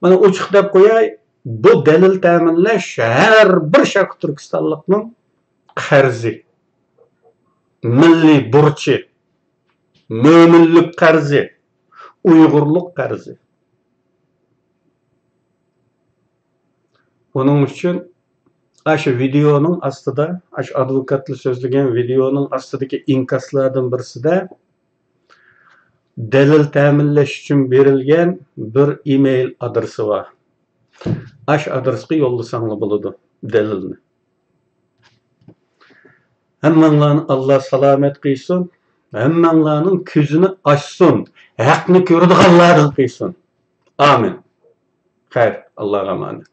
مانا ئوچۇق دەپ قوياي، بۇ دەلىل تەمىنلەش ھەر بىر شەرقىي تۈركىستانلىقنىڭ قەرزى، مىللىي بۇرچى، مۆمىنلىك قەرزى، ئۇيغۇرلۇق قەرزى. ئۇنىڭ ئۈچۈن ئاشۇ ۋىدېئونىڭ ئاستىدا، ئاشۇ ئادۋوكاتلار سۆزلىگەن ۋىدېئونىڭ ئاستىدىكى ئىنكاسلاردىن بىرسىدە دەلىل تەمىنلەش ئۈچۈن بېرىلگەن بىر ئىمېيل ئادرېسى بار. ئاشۇ ئادرېسقا يوللىساڭلار بولىدۇ دەلىلنى. ھەممەڭلارنى ئاللا سالامەت قىلسۇن. ھەممەڭلارنىڭ كۆزىنى ئاچسۇن. ھەقنى كۆرىدىغانلاردىن قىلسۇن. ئامىن. خەير، ئاللاغا ئامانەت.